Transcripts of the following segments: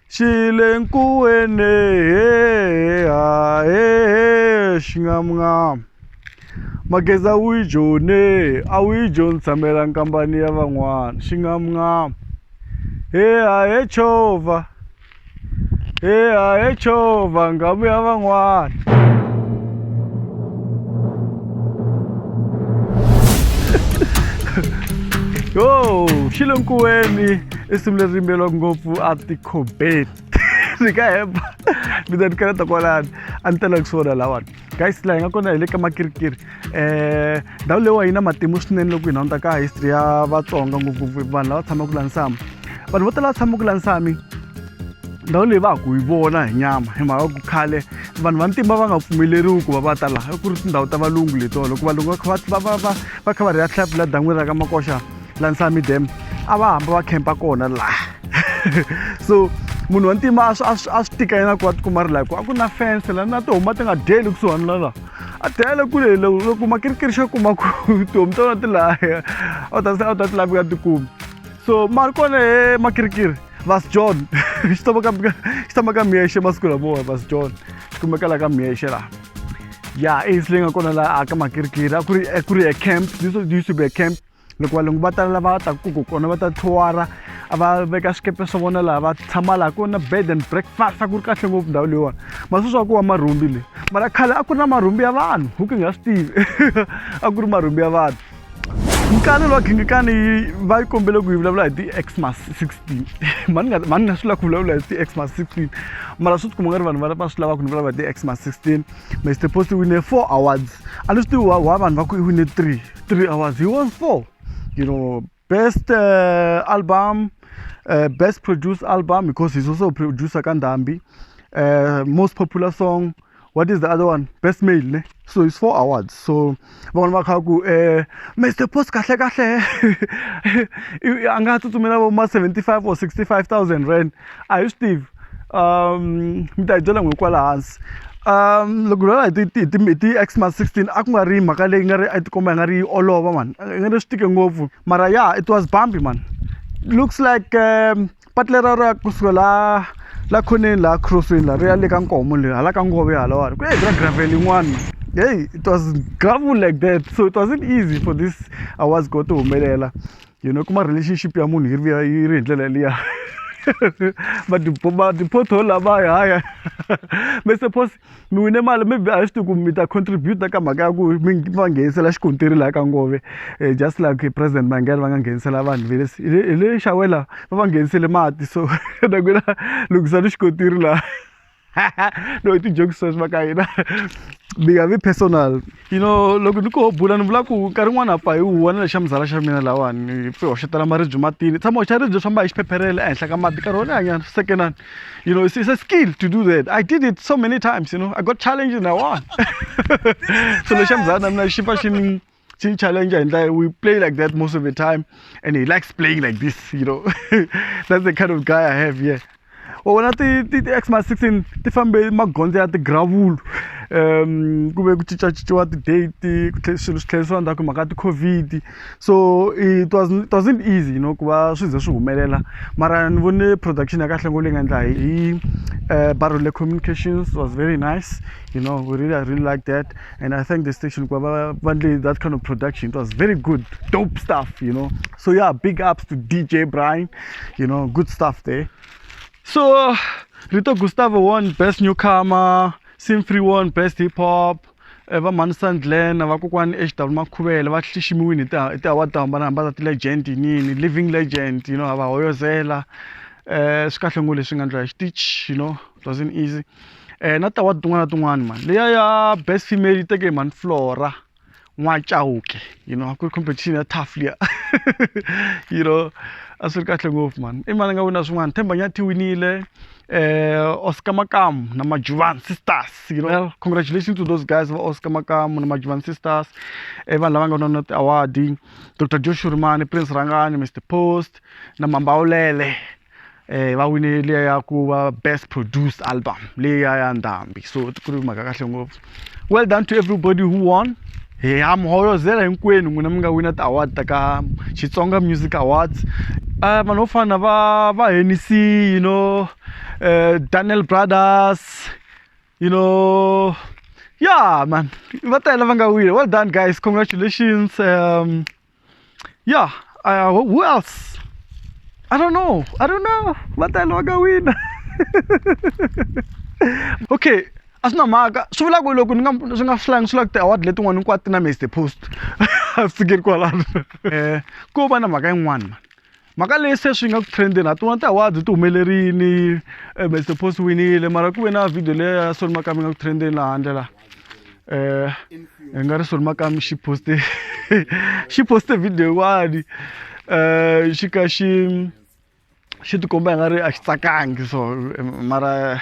Xi le nkuweni he ha he xingamunghamu Mageza a wu yi joni a wu yi joni tshamela nkambani ya van'wana xingamunghamu he ha he chovha he ha he chovha nghamu ya van'wana. Yo xi le nkuweni i simu leri yimbeleriwaka ngopfu a tikhobeni ni nga hemba ni ta ni kaneta kwalano a ni telaki swona lawani guys laha hi nga kona hi le ka makirikiri um ndhawu leyiwa yi na matimu swinene loko hi languta ka history ya Vatsonga ngopfungopfu vanhu lava tshamaka la Nsami vanhu vo tala va tshamaka la Nsami ndhawu leyi va ha ku yi vona hi nyama hi mhaka ku khale vanhu va ntima va nga pfumeleriwi ku va va ta laha ku ri tindhawu ta valungu letiwa loko valungu va kha va va va va kha va rhiya hlampfi la dan'wini ra ka Makoxa la Nsami dam a va hamba va khempa kona laha so munhu wa ntima a swi a swi a swi tika yena ku va tikuma ri laha ku a ku na fence la na tihomu a ti nga dyeli kusuhani la laha a dyela kule loko makirikiri xa kuma ku tihomu ta vona ti lahaya a wu ta se a wu ta ti lavi nga tikumi so mali kona he makirikiri Vas John xi tshama ka xi tshama ka Mhexe masiku lamawa Vas John xi kumeka la ka Mhexe laha ya i leyi nga kona laha a ka makirikiri a ku ri a ku ri a camp this used to be a camp loko valungu va tala lava taka ku kona va ta thowara a va veka swikepe swa vona laha va tshama laha ku na bed and breakfast a ku ri kahle ngopfu ndhawu leyiwani mara sweswi a ku wa marhumbi leyi mara khale a ku ri na marhumbi ya vanhu hu ku hi nga swi tivi a ku ri marhumbi ya vanhu Nkani lowa Gingikani va yi kombele ku yi vulavula hi ti-Xmas 16 mhani nga mhani nga swi lava ku vulavula hi ti-Xmas 16 mara swi tikuma nga ri vanhu va va swi lavaka ni vulavula hi ti-Xmas 16 Mister Post i wine 4 awards a ni swi tivi wa vanhu va ku i wine 3 3 awards he won 4 you know best album best produced album because he's also a producer ka Ndhambi most popular song what is the other one best male ne so it's 4 awards so van'wana va kha ku Mister Post kahle kahle a nga tsutsumela vo ma 75 or 65,000 rand a hi swi tivi mi ta hi byela n'we kwala hansi loko hi vulavula hi ti hi ti Xmas 16 a ku nga ri mhaka leyi nga ri a yi tikomba yi nga ri yi olova man i nga ri swi tike ngopfu mara ya it was bumpy man looks like patu lera ra kusuka la la khoneni laha crossweni laha ri ya le ka Nkomo le hala ka Ngove halawani ku ra gravel yin'wana hey it was gravel like that so it wasn't easy for this awards ku ti humelela you know kuma relationship ya munhu yi ri yi ri hi ndlela liya va ti-pothole lavaya haya Mister Post mi wine mali maybe a hi swi tivi ku mi ta contribute ka mhaka ya ku mi va nghenisela xikontiri laha ka Ngove just like president Mangena va nga nghenisela vanhu va le hi le Shawela va va nghenisele mati so na n'wina lunghisani xikontiri laha no i ti-jokes sweswi va ka hina mi nga vi personal you know loko ni ku ho bula ni vula ku nkarhi wun'wani ha pfa hi huwa na lexa muzala xa mina lahawani hi pfa hi hoxetela maribye matini tshama hoxa ribye swi famba hi xiphepherhele ehenhla ka mati nkarhi wo lehanyana sekenani you know it's a skill to do that I did it so many times you know I got challenged and I won so lexa muzala na mina xi pfa xi ni xi ni challenge hi ndlela we play like that most of the time and he likes playing like this you know that's the kind of guy I have here wa vona ti ti ti Xmas 16 ti fambe magondzo ya ti-gravel ku ve ku cincacinciwa ti-date ku tlhela swilo swi tlherisiwa ndzhaku hi mhaka ya ti-COVID so it was it wasn't easy you know ku va swi ze swi humelela mara ni vone production ya kahle ngopfu leyi nga endla hi Barole Communications was very nice you know we really I really like that and I thank the station ku va va endle that kind of production it was very good dope stuff you know so yeah big ups to DJ Brian you know good stuff there so Rito Gustavo won best newcomer Sim Free won best hip hop va Mhani Sandlen va kokwani H_W Makhuvele va xiximiwile hi ti hi ti-award to hambanahambana ta ti-legend yiniyini living legend you know ha va hoyozela swi kahle ngopfu leswi nga endliwa hi xitichi you know it wasn't easy na ti-award tin'wana na tin'wana mani liya ya best female yi teke hi mhani Flora N'wa-Chauke you know a ku ri competition ya tough liya you know a swi ri kahle ngopfu mani i mani a nga wina swin'wana Themba Nyathi winile Oscar Makamu na Majuvan Sisters you know congratulations to those guys va Oscar Makamu na Majuvan Sisters i vanhu lava nga wina na ti-award Doctor Joe Shirimani Prince Rhangani Mister Post na Mambawulele va wine liya ya ku va best produced album leyi ya Ndhambi so ku ri mhaka kahle ngopfu well done to everybody who won hi ha mi hoyozela hinkwenu n'wina mi nga wina ti-award ta ka Xitsonga Music Awards vanhu vo fana na va va Hennessy you know Daniel Brothers you know yeah man va tele va nga wina well done guys congratulations yeah who else I don't know I don't know va tele va nga wina okay a swi na mhaka swi vula ku loko ni nga swi nga swi swi vula ku ti-award letin'wana hinkwato ti na Mister Post a swi fikeli kwalano ko va na mhaka yin'wana mani mhaka leyi se swi nga ku trend-eni ha tin'wana ti-awards ti humelerile Mister Post winile mara ku ve na video leya ya Solly Makamu yi nga ku trend-eni laha handle laha hi nga ri Solly Makamu xi post-e xi post-e video yin'wani xi ka xi xi tikomba i nga ri a xi tsakangi so mara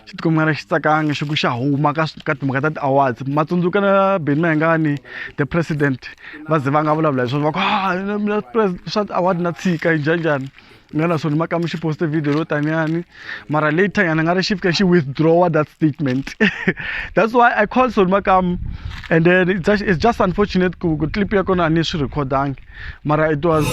xi tikomba nga ri a xi tsakangi xi ku xa huma ka ka timhaka ta ti-awards ma tsundzuka na Benny Mayengani the president va ze va nga vulavula hi swona va ku ha mina swa ti-award na tshika njhani njhani nga na swona Makamu xi post video yo taniyani mara later nyana nga ri xi fika xi withdraw that statement that's why I called Solly Makamu and then it's just unfortunate ku ku clip ya kona a ni swi rhekhodangi mara it was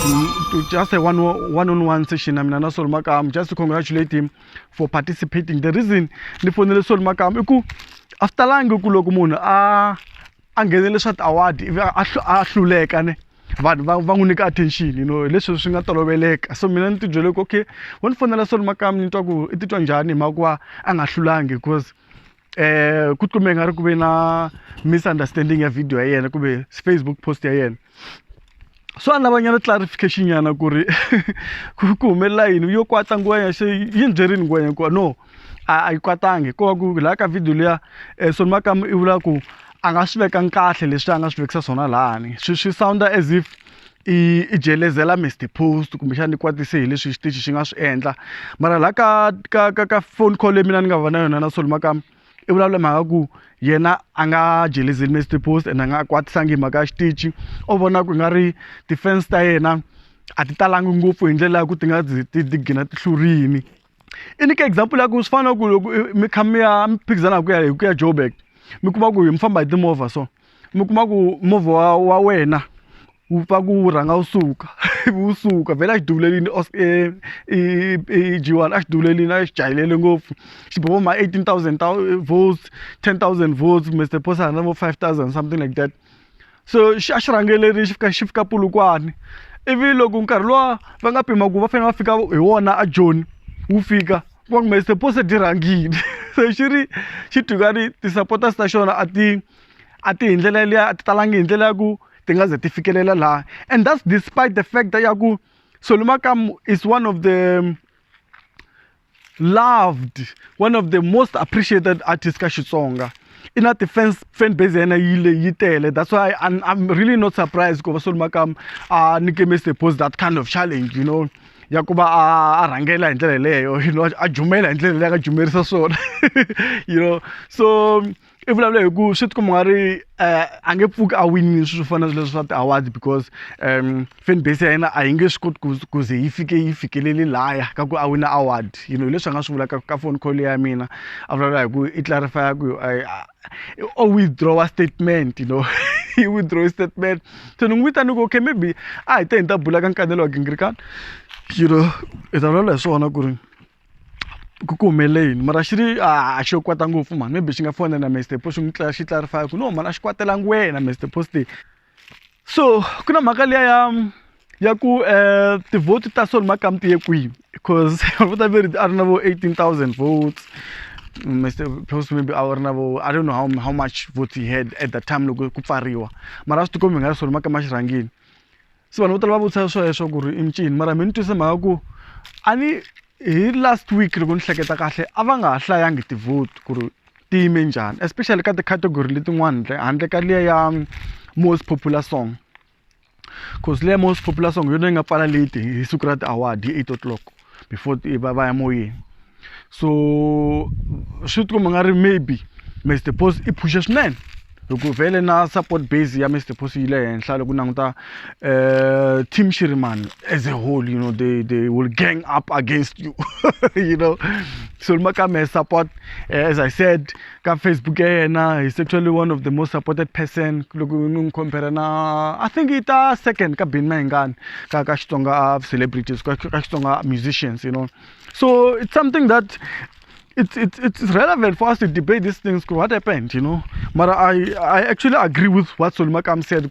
just a one on one session na mina na Solly Makamu just to congratulate him for participating the reason ni fonele Solly Makamu i ku a swi talangi ku loko munhu a a nghenele swa ti-award ivi a hluleka ne vanhu va va n'wi nyika attention you know hi leswi swi nga toloveleka so mina ni ti byele ku okay wo ni fonela Solly Makamu ni twa ku i titwa njhani hi mhaka ku va a nga hlulangi because ku tikume i nga ri ku ve na misunderstanding ya video ya yena kumbe Facebook post ya yena so a ni lava nyana clarification nyana ku ri ku ku humelela yini yo kwata ngwenya se yi ni byerini ngwenya ku no a yi kwatangi ko va ku laha ka video liya Solly Makamu i vula ku a nga swi vekangi kahle leswi a nga swi vekisa swona lahani swi swi sound-a as if i i jelezela Mister Post kumbexana i kwatise hi leswi xitichi xi nga swi endla mara laha ka ka ka ka phone call leyi mina ni nga va na yona na Solly Makamu i vulavula mhaka ku yena a nga jelezeli Mister Post and a nga kwatisangi hi mhaka ya xitichi o vona ku i nga ri ti-fans ta yena a ti talangi ngopfu hi ndlela ya ku ti nga zi ti ti gcina ti hlurini i nyika example ya ku swi fana na ku loko mi kha mi ya mi phikizana hi ku ya hi ku ya Joburg mi kuma ku mi famba hi timovha so mi kuma ku movha wa wa wena wu pfa ku wu rhanga wu suka ivi wu suka vhele a xi duvulelini i G1 a xi duvulelini a xi jahilele ngopfu xi be vo ma 18,000 votes 10,000 votes Mister Post a na vo 5,000 something like that so xi a xi rhangeleri xi fika xi fika Polokwane ivi loko nkarhi luwa va nga pima ku va fanele va fika hi wona a Joni wu fika va ku Mister Post dyi rhangile se xi ri xi twi nga ri ti-supporters ta xona a ti a ti hi ndlela liya a ti talangi hi ndlela ya ku ti nga ze ti fikelela laha and that's despite the fact that ya ku Solly Makamu is one of the loved one of the most appreciated artists ka Xitsonga i na ti-fans fan base ya yena yi le yi tele that's why I'm really not surprised ku va Solly Makamu a nyike Mister Post that kind of challenge you know ya ku va a rhangela hi ndlela yeleyo you know a jumela hi ndlela leyi a nga jumerisa swona you know so i vulavula hi ku swi tikomba nga ri a nge pfuki a winile swilo swo fana na leswi swa ti-awards because fan base ya yena a yi nge swi koti ku ku ze yi fike yi fikelele laya ka ku a wina award you know hi leswi a nga swi vula ka ka phone call ya mina a vulavula hi ku i clarify ku o withdraw statement you know i withdraw statement se ni n'wi vitana ni ku okay maybe a hi te hi ta bula ka nkanelo wa gingirikani you know hi ta vulavula hi swona ku ri ku ku humelele yini mara xi ri a xo kwata ngopfu mhani maybe xi nga fona na Mister Post xi n'wi xi clarify ku no mhani a xi kwatelangi wena Mister Post so ku na mhaka liya ya ya ku ti-vote ta Solly Makamu ti ye kwihi because vo ta ve ri a ri na vo 18,000 votes Mister Post maybe a ri na vo I don't know how much votes he had at that time loko ku pfariwa mara a swi tikombi nga ri Solly Makamu a xi rhangile se vanhu vo tala va vutisa sweswo ku ri i ncini mara mi ni twise mhaka ku a ni hi last week loko ni hleketa kahle a va nga ha hlayangi ti-vote ku ri ti yime njhani especially ka ti-category letin'wana handle ka liya ya most popular song cause liya most popular song hi yona yi nga pfala late hi siku ra ti-award hi 8 o'clock before va va ya moyeni so swi tikomba nga ri maybe Mister Post i phushe swinene. Hi ku vhele na support base ya Mr Post yi le henhla loko u languta team Shirimani as a whole, you know, they will gang up against you, you know. Solly Makamu has support, as I said, ka Facebook ya yena, he's actually one of the most supported person. Loko ni n'wi compare na, I think i ta second ka Benny Mayengani ka Xitsonga celebrities, ka Xitsonga musicians, you know. So it's something that it's relevant for us to debate these things. What happened, you know? But I actually agree with what Solly Makamu said.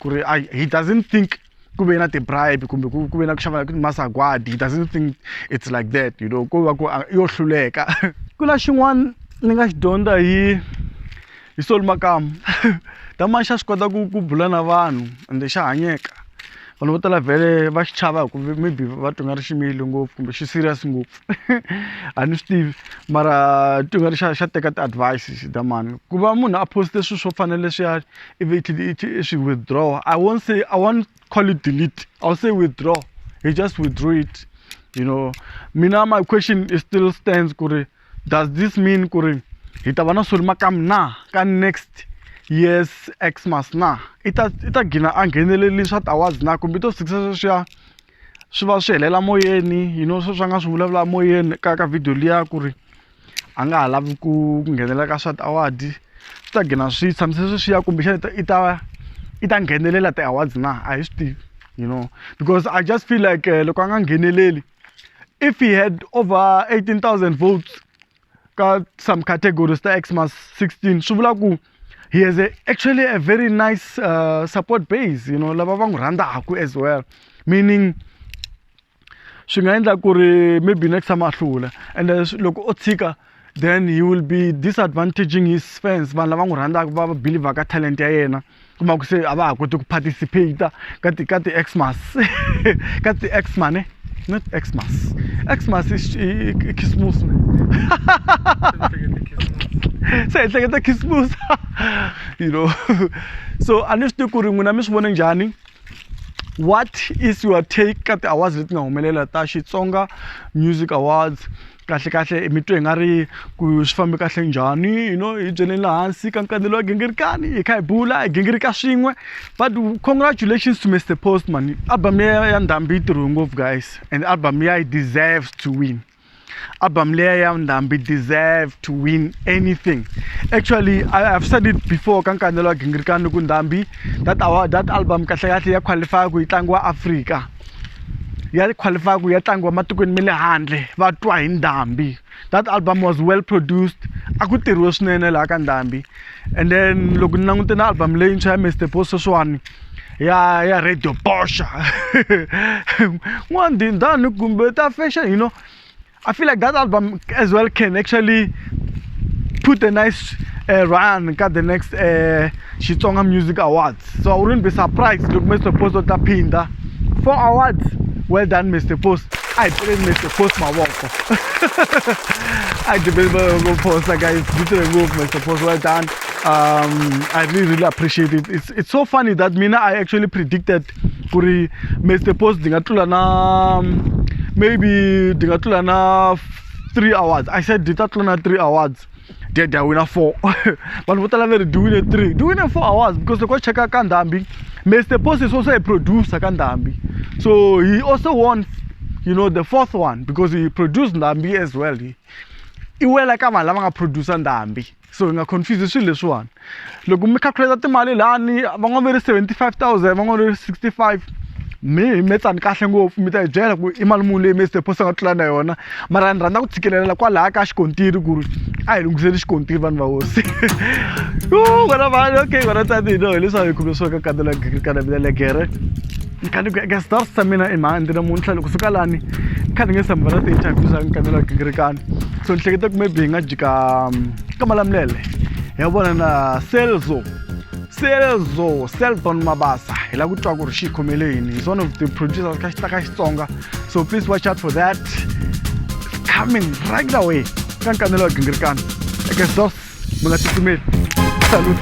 He doesn't think ku ve na ti-bribe kumbe ku ve na ku xava masagwadi. He doesn't think it's like that, you know. Ku va ku yo hluleka. Ku na xin'wana ni nga xi dyondza hi Solly Makamu. Dama xa swi kota ku bula na vanhu ende xa hanyeka. Vanhu vo tala vhele va xi chava hi ku maybe va twa nga ri xi mile ngopfu kumbe xi serious ngopfu. A ni swi tivi mara twa nga ri xa teka ti-advice damani. Ku va munhu a post-e swilo swo fana na leswiya ivi i swi withdraw. I won't say, I won't call it delete. I'll say withdraw. He just withdrew it, you know. Mina my question is still stands ku ri does this mean ku ri hi ta va na Solly Makamu na ka next year's Xmas na? I ta gcina a ngheneleli swa ti-awards na kumbe i to success sweswiya swi va swi helela moyeni, you know, sweswi a nga swi vulavula moyeni ka video liya ku ri a nga ha lavi ku nghenelela ka swa ti-award, swi ta gcina swi tshamise sweswiya kumbexana i ta nghenelela ti-awards na? A hi swi tivi, you know, because I just feel like loko a nga ngheneleli, if he had over 18,000 votes ka some categories ta Xmas 16, swi vula ku he has actually a very nice support base, you know, lava va n'wi rhandzaku as well, meaning swi nga endla ku ri maybe next time a hlula. And loko o tshika, then he will be disadvantaging his fans, vanhu lava n'wi rhandzaka, va believe ka talent ya yena. Kuma ku se a va ha koti ku participate ka ti Xmas, ka ti Xmas ne, not Xmas. Xmas i Christmas ne, se hi hleketa Christmas, you know. So a ni swi tivi ku ri n'wina mi swi vone njhani. What is your take ka ti-awards leti nga humelela ta Xitsonga Music Awards? Kahle kahle mi twe hi nga ri ku swi fambe kahle njhani, you know? Hi byeleni laha hansi ka nkanelo wa Gingirikani, hi kha hi bula hi gingirika swin'we. But congratulations to Mr Post, man. Album ya Ndhambi yi tirhiwe ngopfu, guys, and album ya yi deserves to win. Album leya ya Ndhambi deserve to win anything. Actually, I have said it before ka nkanelo wa Gingirikani ku Ndhambi, that award, that album, kahle kahle ya qualify ku yi tlangiwa Africa, ya qualify ku ya tlangiwa matikweni ma le handle, va twa hi Ndhambi. That album was well produced, a ku tirhiwe swinene laha ka Ndhambi. And then loko ni langute na album leyintshwa ya Mr Post sweswiwani ya Radio Bosha n'wandindani kumbe ta fashion, you know, I feel like that album as well can actually put a nice run ka the next Xitsonga Music Awards. So I wouldn't be surprised loko Mr Post o ta phinda four awards. Well done, Mr Post. A hi pfuleni Mr Post mavoko, a hi dibeni mavoko post, guys. Byi tirhe ngopfu Mr Post. Well done. I really really appreciate it. It's so funny that mina I actually predicted ku ri Mr Post di nga tlula na, maybe di nga tlula na three awards. I said di ta tlula na three awards, di ya wina four. Vanhu vo tala va ri di wine three, di wine four awards, because loko cheka ka Ndhambi, Mr Post is also a producer ka Ndhambi, so he also won, you know, the fourth one because he produced Ndhambi as well. I wela ka vanhu lava nga producer Ndhambi, so hi nga confuse swilo leswiwani. Loko mi calculate timali lani, van'wana va ri 75,000, van'wana va ri 65, mi hi metsani kahle ngopfu, mi ta hi byela ku i mali muni leyi Mr Post a nga tlula na yona. Mara ni rhandza ku tshikelela kwalaya ka xikontiri ku ri a hi lunghiseli xikontiri, vanhu va hosi vana vanhu. Okay, vana tsati no, hileswaku hi khume swo ka kandela kana mina legere ni kha ni ku eka stars ta mina i mhani ndzi namuntlha loko suka lani ni kha ni nge samba na ti-interview swa nkanelo wa Gingirikani. So ni hleketa ku maybe hi nga jika ka Malamulele, hi ya vona na Selzo Seldon Mabasa. Hi lava ku twa ku ri xi khomele yini. He's one of the producers ka ka Xitsonga, so please watch out for that. It's coming right away ka nkanelo wa Gingirikani. Eka dos mi nga tsutsumeli. Salute.